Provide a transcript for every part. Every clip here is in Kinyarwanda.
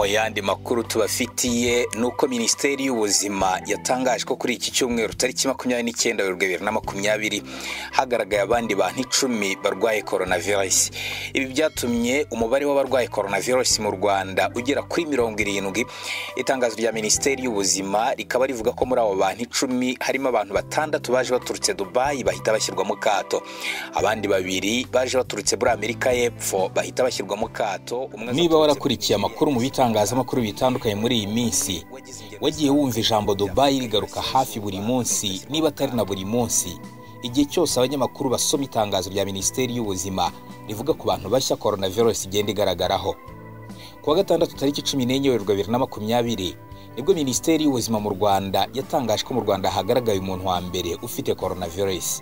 Mu yandi makuru tubafitiye nuko Minisiteri y'Ubuzima yatangaje ko kuri iki cyumweru tariki 29 Werurwe 2020 hagaragaye abandi bantu 10 barwaye coronavirus. Ibi byatumye umubare w'abarwaye coronavirus mu Rwanda ugera kuri 70. Itangazo rya Minisiteri y'Ubuzima rikaba rivuga ko muri abo bantu 10 harimo abantu 6 baje baturutse Dubai bahita bashyirwa mu kato, abandi 2 baje baturutse muri Amerika y'Epfo bahita bashyirwa mu kato. Niba warakurikiye amakuru mu bitangazamakuru bitandukanye muri iyi minsi, wagiye wumva ijambo Dubai rigaruka hafi buri munsi, niba atari na buri munsi. Igihe cyose abanyamakuru basoma itangazo rya Minisiteri y'Ubuzima rivuga ku bantu bashya coronavirus igenda igaragaraho. Kuwa gatandatu tariki 14 Werurwe 2020 nibwo Minisiteri y'Ubuzima mu Rwanda yatangaje ko mu Rwanda hagaragaye umuntu wa mbere ufite coronavirus.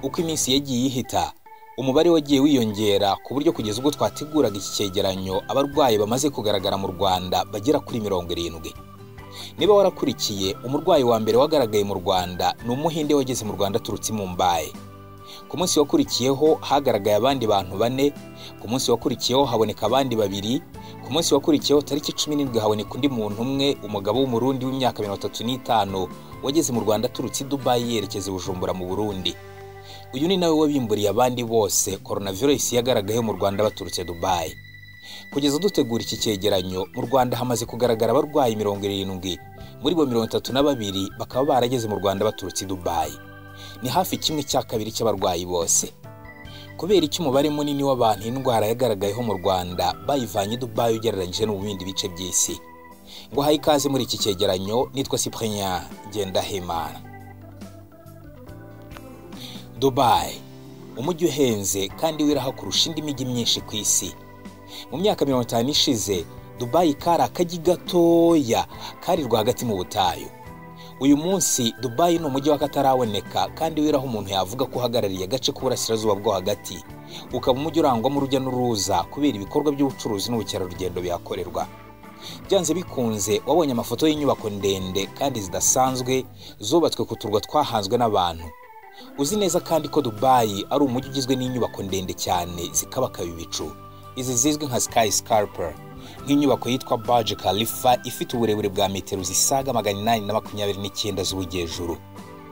Uko iminsi yagiye ihita, umubare wagiye wiyongera ku buryo kugeza ubwo twateguraga iki cyegeranyo abarwayi bamaze kugaragara mu Rwanda bagera kuri 70. Niba warakurikiye, umurwayi wa mbere wagaragaye mu Rwanda ni umuhinde wageze mu Rwanda aturutse i Mumbai. Ku munsi wakurikiyeho hagaragaye abandi bantu 4, ku munsi wakurikiyeho haboneka abandi 2, ku munsi wakurikiyeho tariki 17 haboneka undi muntu umwe, umugabo w'Umurundi w'imyaka 35 wageze mu Rwanda aturutse i Dubai yerekeza i Bujumbura mu Burundi. Uyu ni nawe wabimburiye abandi bose coronavirus yagaragaye mu Rwanda baturutse Dubai. Kugeza dutegura iki cyegeranyo, mu Rwanda hamaze kugaragara abarwayi 70, muri bo 32 bakaba barageze mu Rwanda baturutse Dubai. Ni hafi 1/2 cy'abarwayi bose. Kubera iki umubare munini w'abantu indwara yagaragayeho mu Rwanda bayivanye Dubai ugereranyije no mu bindi bice by'isi? Ngo haye ikaze muri iki cyegeranyo, nitwa Cyprien Ngendahimana. Dubai, umujyi uhenze kandi wiraha kurusha indi mijyi myinshi ku isi. Mu myaka 50 ishize, Dubai kari akajyi gatoya kari rwagati mu butayu. Uyu munsi Dubai ni umujyi w'akataraboneka kandi wiraho umuntu yavuga ko uhagarariye agace k'uburasirazuba bwo hagati, ukaba umujyi urangwamo urujya n'uruza kubera ibikorwa by'ubucuruzi n'ubukerarugendo bihakorerwa. Byanze bikunze wabonye amafoto y'inyubako ndende kandi zidasanzwe zubatswe ku turwa twahanzwe n'abantu. Uzi neza kandi ko Dubai ari umujyi ugizwe n'inyubako ndende cyane zikabakaba ibicu, izi zizwi nka skyscraper, nk'inyubako yitwa Burj Khalifa ifite uburebure bwa metero zisaga 829 z'ubujyejuru,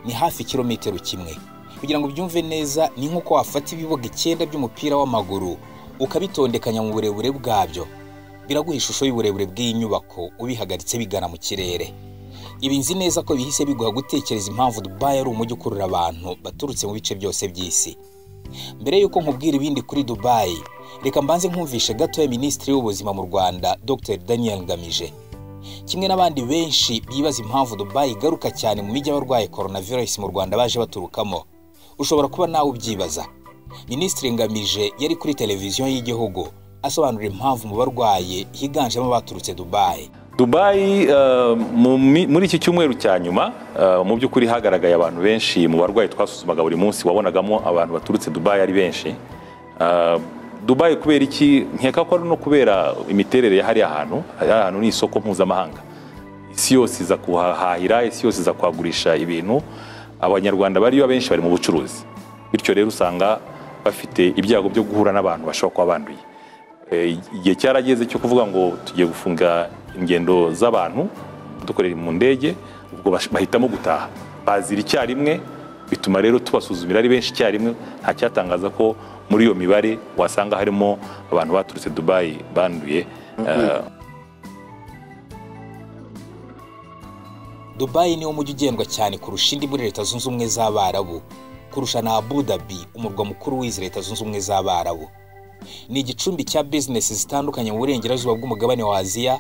ni hafi kilometero 1. Kugira ngo ubyumve neza, ni nk'uko wafata ibibuga 9 by'umupira w'amaguru ukabitondekanya mu burebure bwabyo, biraguha ishusho y'uburebure bw'iyi nyubako ubihagaritse bigana mu kirere. Ibi nzi neza ko bihise biguha gutekereza impamvu Dubai ari umujyi ukurura abantu baturutse mu bice byose by'isi. Mbere yuko nkubwira ibindi kuri Dubai, reka mbanze nkumvishe gato ya Minisitiri w'Ubuzima mu Rwanda Dr Daniel Ngamije. Kimwe n'abandi benshi bibaza impamvu Dubai igaruka cyane mu mijyi abarwaye coronavirus mu Rwanda baje baturukamo, ushobora kuba nawe ubyibaza. Minisitiri Ngamije yari kuri televiziyo y'igihugu asobanura impamvu mu barwaye higanjemo abaturutse Dubai. Dubai muri iki cyumweru cya nyuma mu by'ukuri hagaragaye abantu benshi mu barwayi twasuzumaga buri munsi, wabonagamo abantu baturutse Dubai ari benshi. Dubai kubera iki? Nkeka ko ari no kubera imiterere ya hariya hantu. Hariya hantu ni isoko mpuzamahanga, isi yose iza kuhahahira, isi yose iza kuhagurisha ibintu. Abanyarwanda bariyo abenshi bari mu bucuruzi, bityo rero usanga bafite ibyago byo guhura n'abantu bashobora kuba banduye. Igihe cyarageze cyo kuvuga ngo tugiye gufunga ingendo z'abantu dukorera mu ndege, ubwo bahitamo gutaha bazira icyarimwe, bituma rero tubasuzumira ari benshi icyarimwe. Nta cyatangaza ko muri iyo mibare wasanga harimo abantu baturutse Dubai banduye. Dubai ni umujyi ugendwa cyane kurusha indi muri Leta Zunze Ubumwe z'Abarabu, kurusha na Abu Dhabi, umurwa mukuru w'izi Leta Zunze Ubumwe z'Abarabu. Ni igicumbi cya business zitandukanye mu burengerazuba bw'umugabane wa Aziya,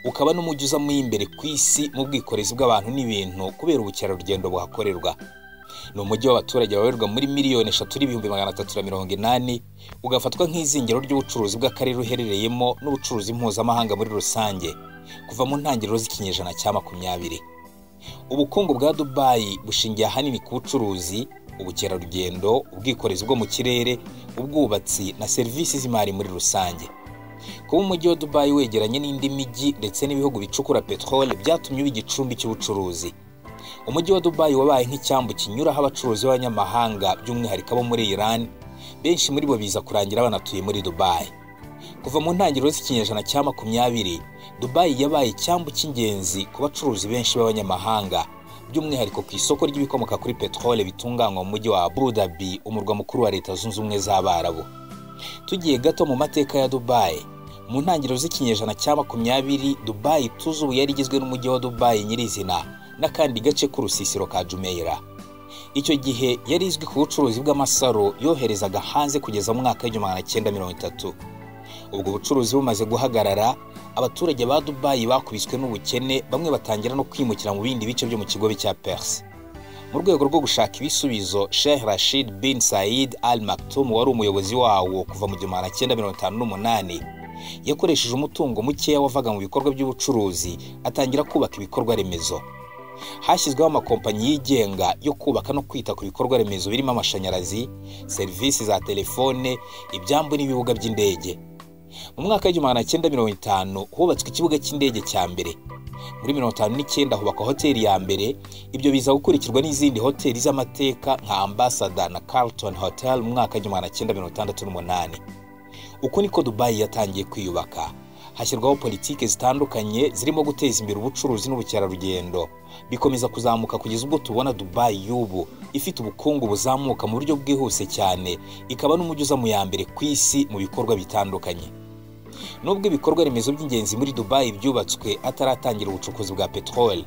ukaba n'umujyi uzamo imbere ku isi mu bwikorezi bw'abantu n'ibintu kubera ubukerarugendo buhakorerwa. Ni umujyi w'abaturage babarirwa muri 3,380,000, ugafatwa nk'izingiro ry'ubucuruzi bw'akarere uherereyemo n'ubucuruzi mpuzamahanga muri rusange kuva mu ntangiriro z'ikinyejana cya 20. Ubukungu bwa Dubai bushingiye ahanini ku bucuruzi, ubukerarugendo, ubwikorezi bwo mu kirere, ubwubatsi na serivisi z'imari muri rusange. Kuba umujyi wa Dubai wegeranye n'indi mijyi ndetse n'ibihugu bicukura peteroli byatumye uba igicumbi cy'ubucuruzi. Umujyi wa Dubai wabaye nk'icyambu kinyuraho abacuruzi b'abanyamahanga, by'umwihariko abo muri Iran, benshi muri bo biza kurangira banatuye muri Dubai. Kuva mu ntangiriro z'ikinyejana cya 20, Dubai yabaye icyambu cy'ingenzi ku bacuruzi benshi b'abanyamahanga, by'umwihariko ku isoko ry'ibikomoka kuri peteroli bitunganywa mu mujyi wa Abu Dhabi, umurwa mukuru wa Leta Zunze Ubumwe z'Abarabu. Tugiye gato mu mateka ya Dubai, mu ntangiriro z'ikinyejana cya 20, Dubai tuzi ubu yari igizwe n'umujyi wa Dubai nyirizina n'akandi gace k'urusisiro ka Jumeirah. Icyo gihe yari izwi ku bucuruzi bw'amasaro yoherezaga hanze kugeza mu mwaka w'1930. Ubwo bucuruzi bumaze guhagarara, abaturage ba Dubai bakubiswe n'ubukene, bamwe batangira no kwimukira mu bindi bice byo mu kigobe cya Perse. Mu rwego rwo gushaka ibisubizo, Sheikh Rashid bin Said Al Maktoum wari umuyobozi wawo kuva mu 1958, yakoresheje umutungo mukeya wavaga mu bikorwa by'ubucuruzi atangira kubaka ibikorwa remezo. Hashyizweho amakompanyi yigenga yo kubaka no kwita ku bikorwa remezo birimo amashanyarazi, serivisi za telefone, ibyambu n'ibibuga by'indege. Mu mwaka w'1950 hubatswe ikibuga cy'indege cya mbere. Muri 1959 hubakwa hoteli ya mbere, ibyo biza gukurikirwa n'izindi hoteli z'amateka nka Ambassador na Carlton Hotel mu mwaka w'1968. Uko niko Dubai yatangiye kwiyubaka. Hashyirwaho politike zitandukanye zirimo guteza imbere ubucuruzi n'ubukerarugendo, bikomeza kuzamuka kugeza ubwo tubona Dubai y'ubu ifite ubukungu buzamuka mu buryo bwihuse cyane, ikaba n'umujyi uza mu ya mbere ku isi mu bikorwa bitandukanye. Nubwo ibikorwa remezo by'ingenzi muri Dubai byubatswe ataratangira ubucukuzi bwa peteroli,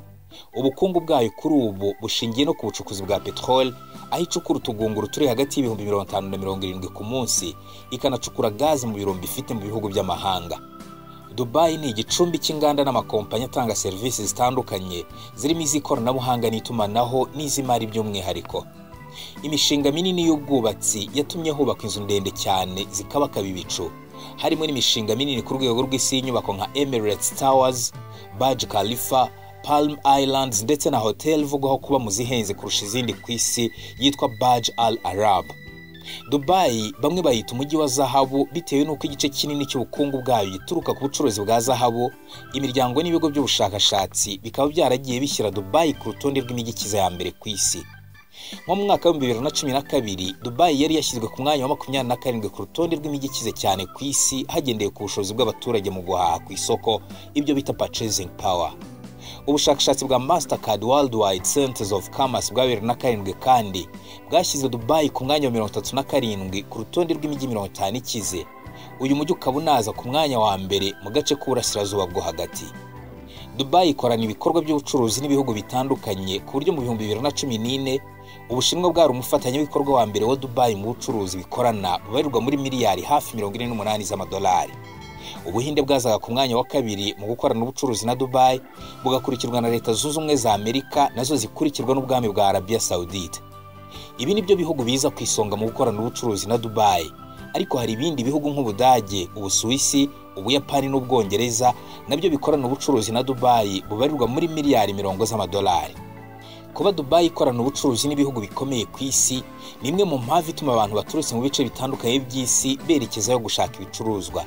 ubukungu bwayo kuri ubu bushingiye no ku bucukuzi bwa peteroli, aho icukura utugunguru turi hagati y'ibihumbi 50 na 70 ku munsi, ikanacukura gazi mu birombe ifite mu bihugu by'amahanga. Dubai ni igicumbi cy'inganda n'amakompanyi atanga serivisi zitandukanye zirimo iz'ikoranabuhanga n'itumanaho n'iz'imari by'umwihariko. Imishinga minini y'ubwubatsi yatumye hubakwa inzu ndende cyane zikabakaba ibicu, harimo n'imishinga minini ku rwego rw'isi y'inyubako nka Emirates Towers, Burj Khalifa, Palm Islands ndetse na hotel ivugwaho kuba mu zihenze kurusha izindi ku isi yitwa Burj Al Arab. Dubai bamwe bayita umujyi wa zahabu bitewe n'uko igice kinini cy'ubukungu bwayo gituruka ku bucuruzi bwa zahabu. Imiryango n'ibigo by'ubushakashatsi bikaba byaragiye bishyira Dubai ku rutonde rw'imijyi ikize ya mbere ku isi. Nko mu mwaka wa 2012, Dubai yari yashyizwe ku mwanya wa 27 ku rutonde rw'imijyi ikize cyane ku isi hagendewe ku bushobozi bw'abaturage mu guhaha ku isoko, ibyo bita purchasing power. Ubushakashatsi bwa Mastercard Worldwide Centers of Commerce bwa 2007 kandi bwashyize Dubai ku mwanya wa 37 ku rutonde rw'imijyi 50 ikize. Uyu mujyi ukaba unaza ku mwanya wa mbere mu gace k'uburasirazuba bwo hagati. Dubai ikorana ibikorwa by'ubucuruzi n'ibihugu bitandukanye ku buryo mu 2014 Ubushinwa bwari umufatanyabikorwa wa mbere wa Dubai mu bucuruzi bikorana bubarirwa muri miliyari hafi 48 z'amadolari. Ubuhinde bwazaga ku mwanya wa kabiri mu gukorana ubucuruzi na Dubai, bugakurikirwa na Leta Zunze Ubumwe za Amerika nazo zikurikirwa n'ubwami bwa Arabia Saudite. Ibi nibyo bihugu biza ku isonga mu gukorana ubucuruzi na Dubai, ariko hari ibindi bihugu nk'Ubudage, Ubusuwisi, Ubuyapani n'Ubwongereza nabyo bikorana ubucuruzi na Dubai bubarirwa muri miliyari 40 z'amadolari. Kuba Dubai ikorana ubucuruzi n'ibihugu bikomeye ku isi ni imwe mu mpamvu ituma abantu baturutse mu bice bitandukanye by'isi berekezayo gushaka ibicuruzwa.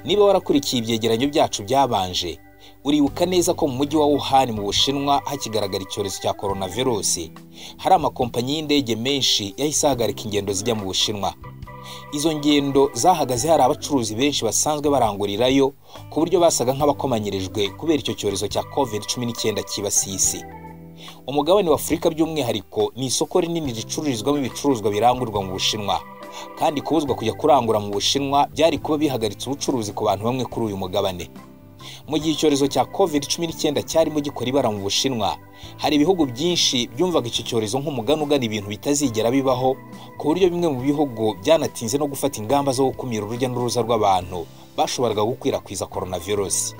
Niba warakurikiye ibyegeranyo byacu byabanje, uribuka neza ko mu mujyi wa Wuhan mu Bushinwa hakigaragara icyorezo cya coronavirus, hari amakompanyi y'indege menshi yahise ahagarika ingendo zijya mu Bushinwa. Izo ngendo zahagaze hari abacuruzi benshi basanzwe barangurirayo ku buryo basaga nk'abakomanyirijwe kubera icyo cyorezo cya COVID-19 cyibasiye isi. Umugabane wa Afurika by'umwihariko ni isoko rinini ricururizwamo ibicuruzwa birangurwa mu Bushinwa, kandi kubuzwa kujya kurangura mu Bushinwa byari kuba bihagaritse ubucuruzi ku bantu bamwe kuri uyu mugabane. Mu gihe icyorezo cya COVID-19 cyarimo gikora ibara mu Bushinwa, hari ibihugu byinshi byumvaga icyo cyorezo nk'umugani ugana ibintu bitazigera bibaho, ku buryo bimwe mu bihugu byanatinze no gufata ingamba zo gukumira urujya n'uruza rw'abantu bashoboraga gukwirakwiza coronavirus.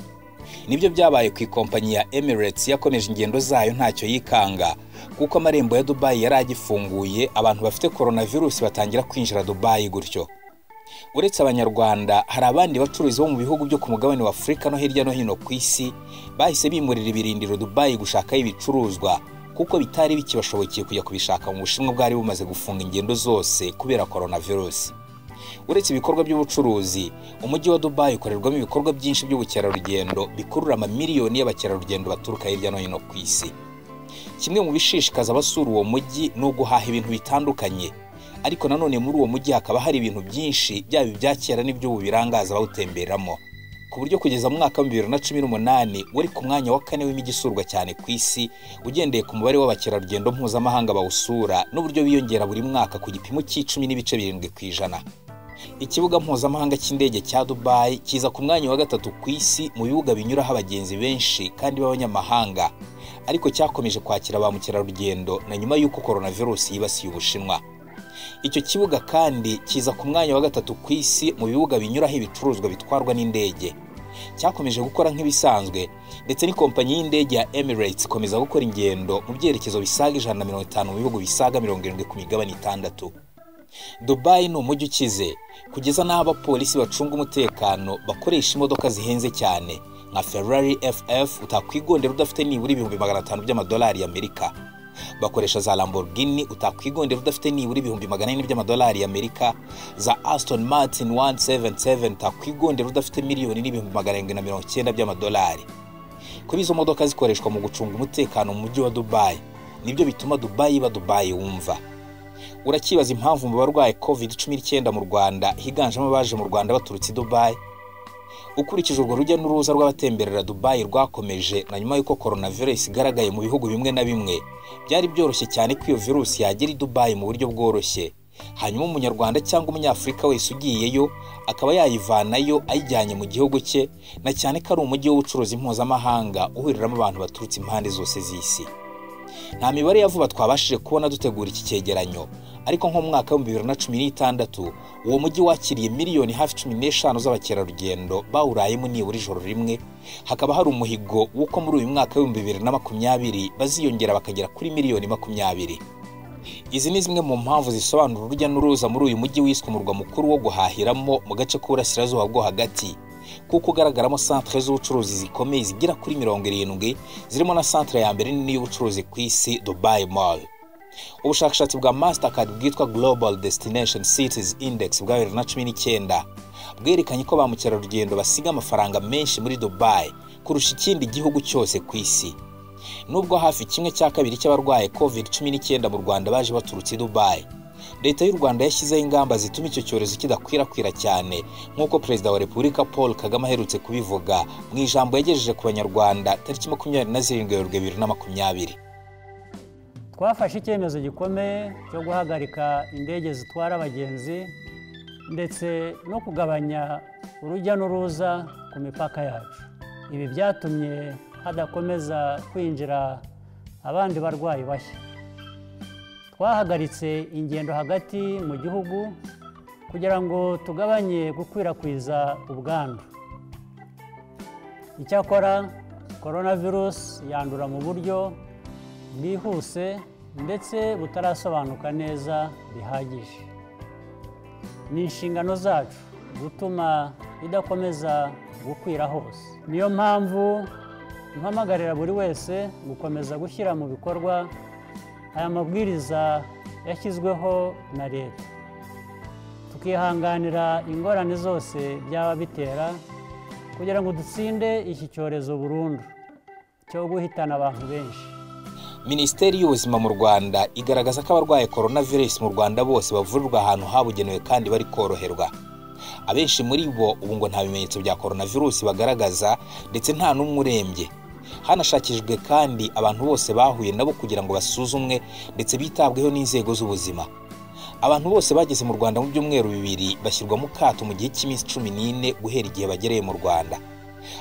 Nibyo byabaye ku ikompanyi ya Emirates yakomeje ingendo zayo ntacyo yikanga, kuko amarembo ya Dubai yari agifunguye, abantu bafite coronavirus batangira kwinjira Dubai gutyo. Uretse Abanyarwanda, hari abandi bacuruzi bo mu bihugu byo ku mugabane wa Afurika no hirya no hino ku isi bahise bimurira ibirindiro Dubai gushakayo ibicuruzwa, kuko bitari bikibashobokeye kujya kubishaka mu Bushinwa bwari bumaze gufunga ingendo zose kubera coronavirus. Uretse ibikorwa by'ubucuruzi, umujyi wa Dubai ukorerwamo ibikorwa byinshi by'ubukerarugendo bikurura amamiliyoni y'abakerarugendo baturuka hirya no hino ku isi. Kimwe mu bishishikaza abasura uwo mujyi ni uguhaha ibintu bitandukanye, Ariko nanone muri uwo mujyi hakaba hari ibintu byinshi, byaba ibya kera n'iby'ubu, birangaza abawutemberamo, ku buryo kugeza mu mwaka wa 2018 wari ku mwanya wa kane w'imijyi isurwa cyane ku isi, ugendeye ku mubare w'abakerarugendo mpuzamahanga bawusura n'uburyo biyongera buri mwaka ku gipimo cya 10.7%. Ikibuga mpuzamahanga cy'indege cya Dubai kiza ku mwanya wa gatatu ku isi mu bibuga binyuraho abagenzi benshi kandi b'abanyamahanga, ariko cyakomeje kwakira ba mukerarugendo na nyuma y'uko coronavirus yibasiye Ubushinwa. Icyo kibuga kandi kiza ku mwanya wa gatatu ku isi mu bibuga binyuraho ibicuruzwa bitwarwa n'indege. Cyakomeje gukora nk'ibisanzwe, ndetse n'ikompanyi y'indege ya Emirates ikomeza gukora ingendo mu byerekezo bisaga 150 mu bihugu bisaga 70 ku migabane itandatu. Dubai ni umujyi ukize kugeza n'aho abapolisi bacunga umutekano bakoresha imodoka zihenze cyane nka Ferrari FF utakwigondera udafite nibura 500,000 by'amadolari y'Amerika. Bakoresha za Lamborghini utakwigondera udafite nibura 400,000 by'amadolari y'Amerika, za Aston Martin 177 utakwigondera udafite 1,790,000 by'amadolari. Kuba izo modoka zikoreshwa mu gucunga umutekano mu mujyi wa Dubai nibyo bituma Dubai iba Dubai wumva. Urakibaza impamvu mu barwaye COVID-19 mu Rwanda higanjemo abaje mu Rwanda baturutse i Dubai? Ukurikije urwo rujya n'uruza rw'abatemberera Dubai rwakomeje na nyuma y'uko coronavirus igaragaye mu bihugu bimwe na bimwe, byari byoroshye cyane ko iyo virusi yagera i Dubai mu buryo bworoshye, hanyuma Umunyarwanda cyangwa Umunyafurika wese ugiyeyo akaba yayivanayo ayijyanye mu gihugu cye, na cyane ko ari umujyi w'ubucuruzi mpuzamahanga uhuriramo abantu baturutse impande zose z'isi. Nta mibare ya vuba twabashije kubona dutegura iki cyegeranyo, ariko nko mu mwaka wa 2016 uwo mujyi wakiriye miliyoni hafi 15 z'abakerarugendo bawurayemo nibura ijoro rimwe. Hakaba hari umuhigo w'uko muri uyu mwaka wa 2020 baziyongera bakagera kuri miliyoni 20. Izi ni zimwe mu mpamvu zisobanura urujya n'uruza muri uyu mujyi wiswe umurwa mukuru wo guhahiramo mu gace k'Uburasirazuba bwo Hagati, kuko ugaragaramo centre z'ubucuruzi zikomeye zigera kuri 70, zirimo na centre ya mbere nini y'ubucuruzi ku isi, Dubai Mall. Ubushakashatsi bwa Mastercard bwitwa Global Destination Cities Index bwa 2019 bwerekanye ko ba mukerarugendo basiga amafaranga menshi muri Dubai kurusha ikindi gihugu cyose ku isi. Nubwo hafi kimwe cya kabiri cy'abarwaye COVID-19 mu Rwanda baje baturutse i Dubai, Leta y'u Rwanda yashyizeho ingamba zituma icyo cyorezo kidakwirakwira cyane, nk'uko Perezida wa Repubulika Paul Kagame aherutse kubivuga mu ijambo yagejeje ku Banyarwanda tariki 27 Werurwe 2020. Twafashe icyemezo gikomeye cyo guhagarika indege zitwara abagenzi ndetse no kugabanya urujya n'uruza ku mipaka yacu. Ibi byatumye hadakomeza kwinjira abandi barwayi bashya. Twahagaritse ingendo hagati mu gihugu kugira ngo tugabanye gukwirakwiza ubwandu. Icyakora coronavirus yandura mu buryo bwihuse ndetse butarasobanuka neza bihagije. Ni inshingano zacu gutuma idakomeza gukwira hose. Niyo mpamvu mpamagarira buri wese gukomeza gushyira mu bikorwa aya mabwiriza yashyizweho na Leta, tukihanganira ingorane zose byaba bitera, kugira ngo dutsinde iki cyorezo burundu cyo guhitana abantu benshi. Minisiteri y'Ubuzima mu Rwanda igaragaza ko abarwaye coronavirus mu Rwanda bose bavurirwa ahantu habugenewe kandi bari koroherwa. Abenshi muri bo ubu ngo nta bimenyetso bya coronavirus bagaragaza, ndetse nta n'umwe urembye. Hanashakishijwe kandi abantu bose bahuye nabo kugira ngo basuzumwe ndetse bitabweho n'inzego z'ubuzima. Abantu bose bageze mu Rwanda mu byumweru 2 bashyirwa mu kato mu gihe cy'iminsi 14 guhera igihe bagereye mu Rwanda.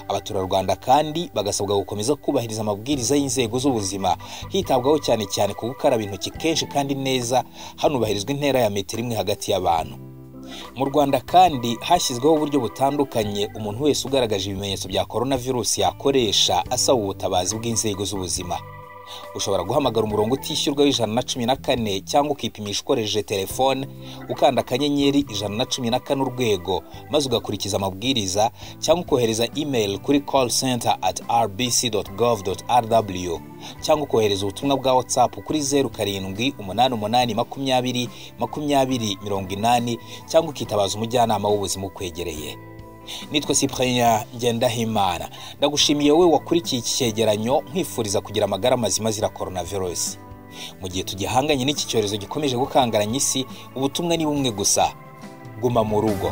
Abaturarwanda kandi bagasabwa gukomeza kubahiriza amabwiriza y'inzego z'ubuzima, hitabwaho cyane cyane ku gukaraba intoki kenshi kandi neza, hanubahirizwa intera ya metero imwe hagati y'abantu. Mu Rwanda kandi hashyizweho uburyo butandukanye umuntu wese ugaragaje ibimenyetso bya coronavirus yakoresha asaba ubutabazi bw'inzego z'ubuzima. Ushobora guhamagara umurongo utishyurwa wa 114, cyangwa ukipimisha ukoresheje telefone ukanda *114# maze ugakurikiza amabwiriza, cyangwa ukohereza email kuri callcenter@rbc.gov.rw, cyangwa ukohereza ubutumwa bwa WhatsApp kuri 0788 20 20 80, cyangwa ukitabaza umujyanama w'ubuzima ukwegereye. Nitwa Cyprien Ngendahimana, ndagushimiye wowe wakurikiye iki cyegeranyo, nkwifuriza kugira amagara mazima azira coronavirus. Mu gihe tugihanganye n'iki cyorezo gikomeje gukangaranya isi, ubutumwa ni bumwe gusa: guma mu rugo.